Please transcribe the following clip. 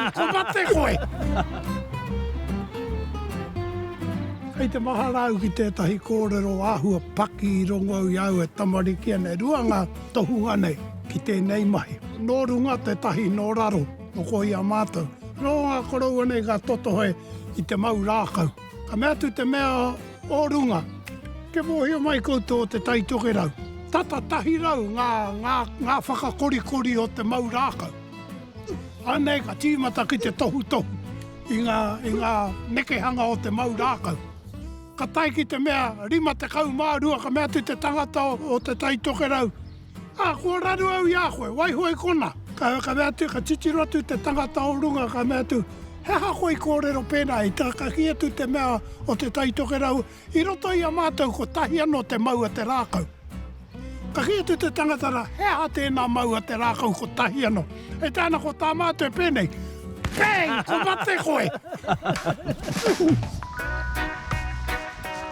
Bang! Ko mate koe! Kei te mahara au ki tētahi kōrero āhua paki i rongo au i a au e tamariki ana, e rua ngā tohunga nei ki tēnei mahi. Nō runga tētahi, nō raro, nō ko i a mātou. Nō ngā koroua nei ka totohe i te mau rākau. Ka mea atu te mea o runga, Kia mōhio mai koutou o Te Tai Tokerau, tata 100 ngā, ngā, ngā whakakorikori o te mau rākau. Anei ka tīmata ki te tohutohu i ngā, i ngā nekehanga o te mau rākau. Ka tae ki te mea 52 ka mea atu te tangata o, o Te Tai Tokerau, Ā, kua raru au i a koe, waiho i konā. Ka, ka mea atu, ka titiro atu te tangata o runga, ka mea atu, He aha koe i kōrero pērā ai? Ka, ka kī atu te mea o Te Tai Tokerau, I roto i a mātou kotahi anō te mau a te rākau. Ka kī atu te tangata rā, He aha tēnā mau a te rākau kotahi anō? Hei tāna ko tā mātou e pēnei, Bang! Ko mate koe!